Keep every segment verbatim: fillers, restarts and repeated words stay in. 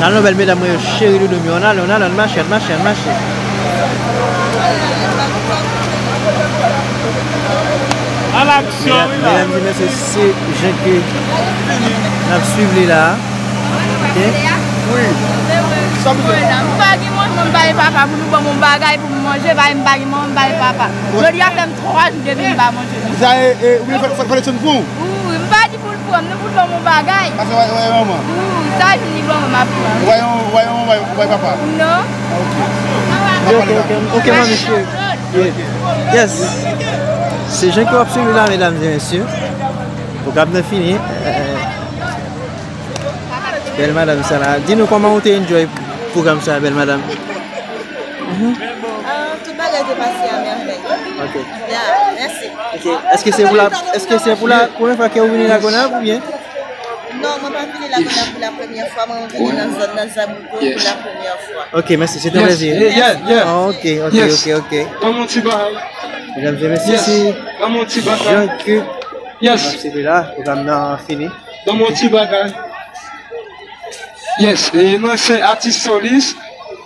N al non bèl medam mwen yo, cheri doudou m yo. Ann ale, ann ale, ann mache, ann mache, ann mache. Al aksyon, wi la. Medam e mesye, se jan ke n ap swiv li la. Ok? Wi. M pa gen manje, m pa gen papa pou nou ban m yon bagay pou m manje, pa m pa gen manje, m pa gen papa. Jodi a fè m twa jou depi m pa manje. Sa e, e, ou vin fè, fè, fè leksyon pou ou? Wi, m pa di pou l pran m, nou pou l ban m yon bagay. Pase wè, wè manman. Wi, sa vin li ban m, m ap pran. Wè yon, wè yon, wè, wè papa. Non. Ok. Ok, ok, ok, manmi cheri. Yes. Se jan ke w ap swiv la, medam e mesye. Pwogram nan fini. Eh, bèl madanm sa la. Di nou kòman ou te enjoy pwogram sa, bèl madanm. Mhm. Ah, tout bagay te pase a mèvèy. Ok. Ya, mèsi. Ok. Èske se pou la, èske se pou la premyè fwa ke ou vini Lagonav oubyen? Non, mwen pa vini Lagonav pou la premyè fwa, mwen vini nan zòn nan Zabuco pou la premyè fwa. Ok, mèsi, se te yon plezi. Yeah, yeah. Ah, ok, ok, ok, ok. Ban m yon ti bagay. Medam e mesye, se jan ke n ap selebre la, pwogram nan fini. Ban m yon ti bagay. Yes, e mwen se atis solis,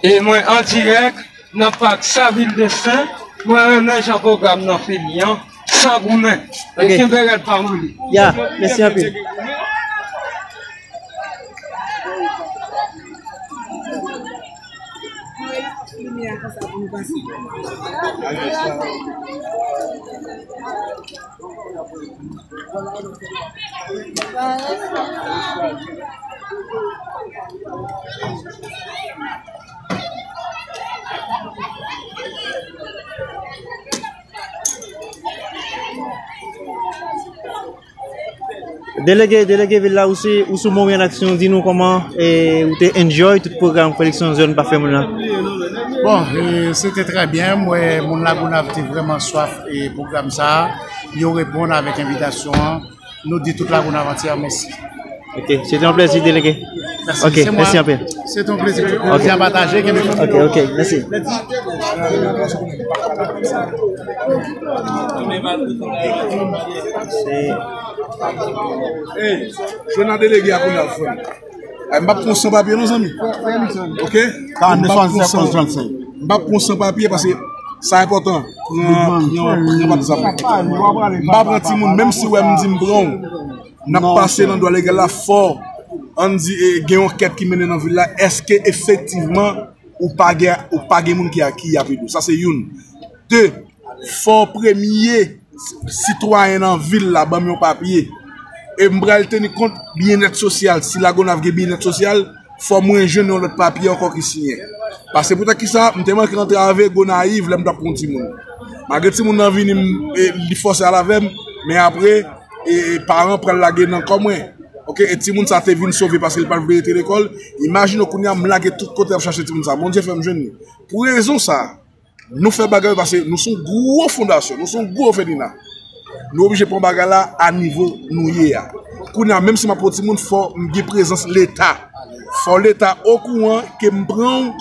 e mwen an dirèk nan pak Saville des Saints, mwen renmen jan pwogram nan fini an, san goumen. E kenbe rèd pa moli. Ya, mèsi anpil. Delege, delege vil la, ou se, ou sou Montréal Action, di nou kòman, e, ou te enjoy tout pwogram koleksyon zòn pa fè moun nan. Bon, e, se te trè byen. M wè moun Lagonav te vrèman swaf, e, pwogram sa a. Yo reponn avèk envitasyon an. Nou di tout Lagonav antyè mèsi. Ok, se te yon plezi, delege. Mèsi, ok, se mwen. Mèsi anpil. Se te yon plezi. Ok. Plezi a pataje, kenbe fèm. Ok, ok, mèsi. Hey, jwenn a delege a kounye a, frè m. Ay, m p ap pran san papye non, zanmi. Ok? M p ap pran san, m p ap pran san papye paske sa enpòtan. Pran, pran, pran pa t zam. M pa pran timoun, menm si w wè m di m pran w. N ap pase nan dwa legal la, fò, ann di, e, gen yon ankèt ki mennen nan vil la. Èske efektivman ou pa gen, ou pa gen moun ki, ki ap ede w? Sa se youn. De, fò premye sitwayen nan vil la ban m yon papye. E m pral teni kont byennèt sosyal. Si Lagonav gen byennèt sosyal, fò mwen jwenn yon lòt papye ankò ki siyen. Paske poutèt kisa, m te manke antrave Gonayiv lè m t ap pran timoun. Malgre timoun nan vini, m, e, li fòse al avè m, men apre, e, e, paran pral lage nan kò mwen. Ok, e timoun sa te vin sove paske li pa t vle rete lekòl. Imajine w kounye a, m lage tout kote ap chache timoun sa. Bondye fè m jwenn li. Pou rezon sa, nou fè bagay yo paske nou se yon gwo fondasyon, nou se yon gwo òfelina. Nou oblije pran bagay la a nivo nou ye a. Kounye a, menm si m ap pran timoun, fò m gen prezans Leta. Fò Leta okouran ke m pran w,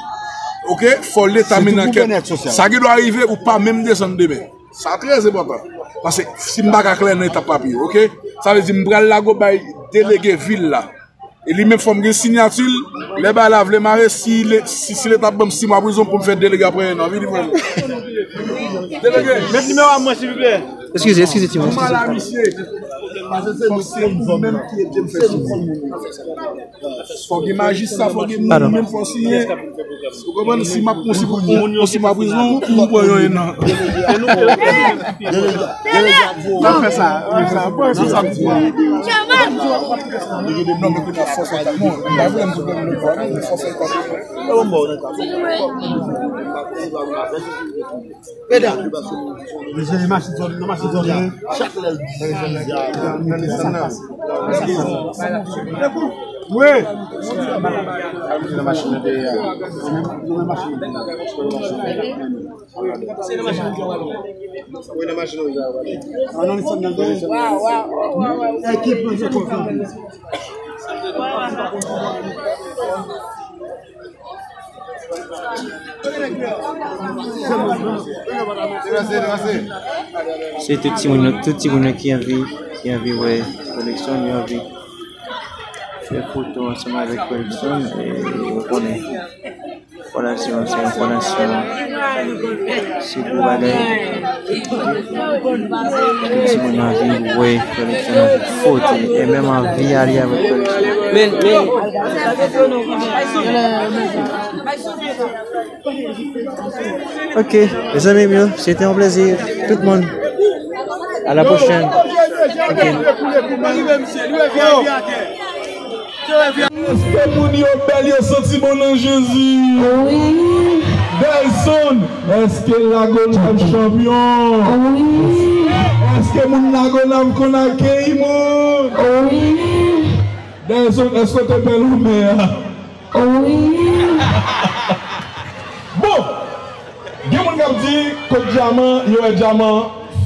ok? Fò Leta mennen ankèt. Sa gen dwa rive, ou pa menm desann demen. Sa trè enpòtan. Paske si m pa ka klè nan etap papye yo, ok? Sa vle di m pral lage w bay delege vil la. E li menm fò m gen siyati l. Lè bagay la vle mare, si le, si, si Leta ban m sis mwa prizon pou m fè delege apre en an, vini frè m. Delege. Met nimewo a mwen, silvouplè. Eskize, eskize, timoun. Kòman la, misye? Paske se nou, se nou menm ki ede m fè sou moun. Fò gen majistra, fò gen moun menm, fò siyen. Ou konprann? Si m ap pran, si pou pran yon sis mwa prizon, ou pran yon en an. Delege, delege, delege, fè sa, fè sa, pran responsabilite. Non, men kounye a fòs fè ta bon. Pa vle m di bon, men fòs fè ta bon. Medam, mesye, machin zòn, nan machin zòn nan. Chak lè l di, wi. Nan machin nan dèyè. Nan machin nan dèyè. Wi, nan machin nan dèyè. Ekip nan je kontan. Se tout timoun yo, tout timoun yo ki anvi, ki anvi wè koleksyon, yo anvi. Fè foto ansanm avèk Wellson, e ou konnen. Fondasyon, se yon fondasyon. Se gwo bagay. Tout timoun anvi wè koleksyon nan foto. E menm anvi ale avèk koleksyon. Men, men. Ok, mezanmi yo, se te yon plezi. Tout moun. À la prochaine. Ok. Èske moun yo bèl, yo santi bon nan Jezi? Wi. Delson, èske Lagonav chanpyon? Wi. Èske moun Lagonav konn akeyi moun? Wi. Delson, èske w te bèl ou mè a? Wi. Bon, gen moun k ap di kot Djaman, yo wè Djaman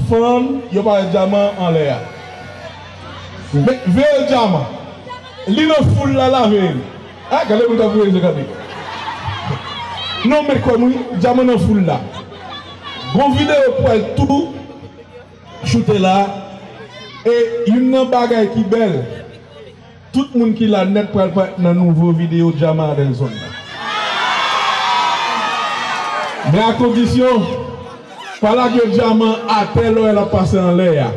fann, yo pa wè Djaman anlè a. Men veye Djaman. Li nan foul la, la veye. Ah, gade moun k ap voye je gade. Non, men kwè m wi, Djaman nan foul la. Gon videyo k pral tou choute la. E youn nan bagay ki bèl, tout moun ki la nèt pral parèt nan nouvo videyo Djaman a Delson nan. Men a kondisyon, pa lage Djaman atè lè w wè l ap pase anlè a.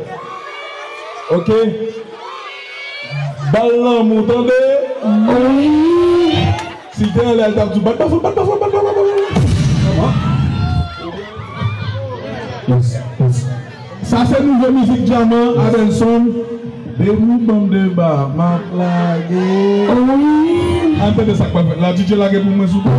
Ok? Ba l lanmou, tande? Wi. Si l te anlè a, l t ap di w, "Bat bafon, bat bafon, bat bafon, bat bafon." Yes, yes. Sa se nouvo mizik Djaman a Delson. Depi ban m de ba, m ap lage. Wi. Ann tande sa k pral fèt la. D J lage pou mwen, souple.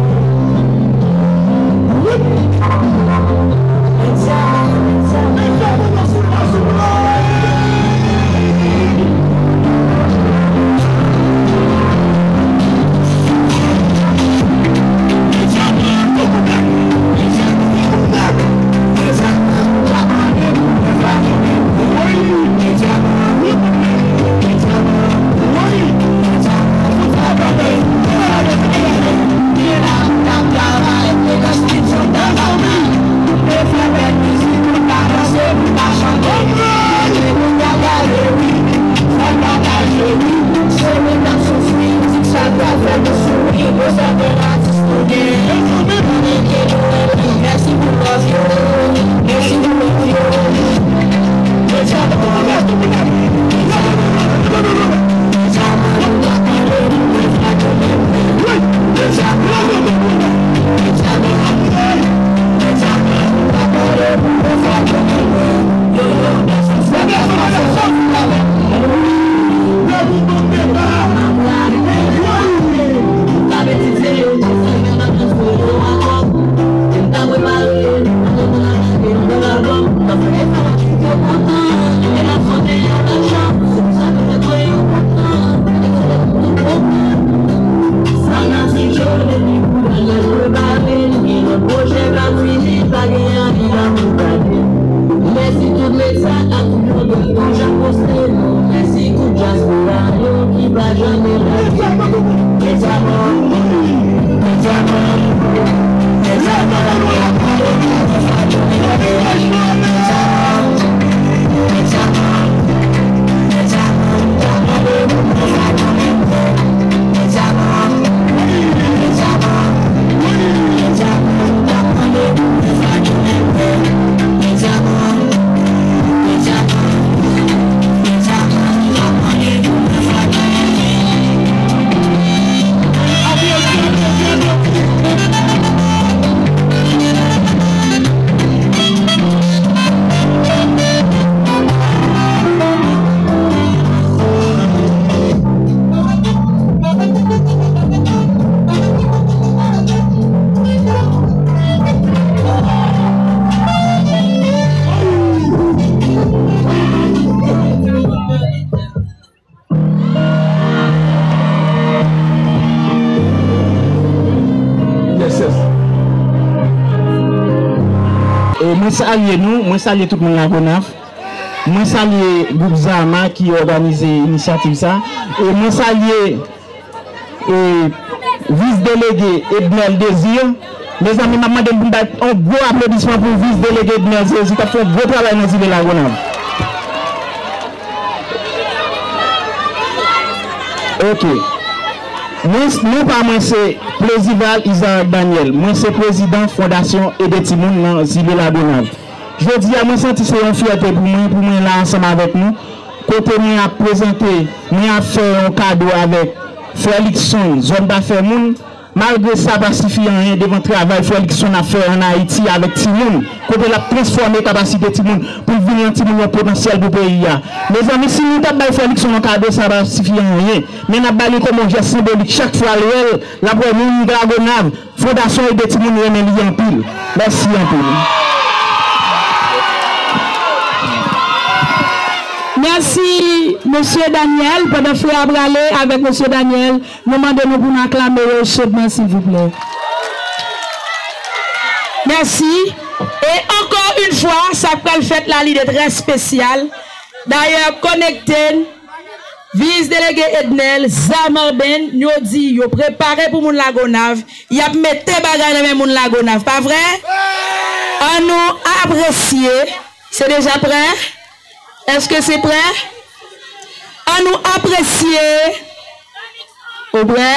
Yes, yes. E mwen salye nou, mwen salye tout moun Lagonav. Mwen salye gwoup Zama ki òganize inisyativ sa. E mwen salye e, vis delege Ednel Désir. Mezanmi, m ap mande nou pou n bay yon gwo aplodisman pou vis delege Ednel Désir, k ap fè yon gwo travay nan zile Lagonav. Ok. Mwen, non pa mwen se Pleusival Isaac Daniel. Mwen se prezidan Fondasyon Ede Timoun nan zile Lagonav. Jodi a, mwen santi se yon fyète pou mwen, pou mwen la ansanm avèk nou. Kote mwen ap prezante, mwen ap fè yon kado avèk Frè Luckson, zòn pa fè moun. Malgre sa pa sifi anyen devan travay Frè Luckson ap fè ann Ayiti avèk timoun, kote l ap transfòme kapasite timoun pou l vin yon timoun yon potansyèl pou peyi a. Mezanmi, si nou t ap bay Frè Luckson yon kado, sa pa sifi anyen. Men n ap ba li kòm yon jès senbolik. Chak fwa l wè l, l ap wè moun Lagonav, Fondasyon Ede Timoun renmen li anpil. Mèsi anpil. Mèsi, mesye Daniel. Pandan frè a prale avèk mesye Daniel, nou mande nou pou n aklame yo chodman, silvouplè. Mèsi. E ankò yon fwa, sa k pral fèt la, li de trè espesyal. Dayè, konekte n. Vis delege Ednel, Zamarben, yo di yo prepare pou moun Lagonav, y ap mete bagay nan men moun Lagonav, pa vre? An nou apresye. Se deja prè? Èske se prè? An nou apresye. Ou prè?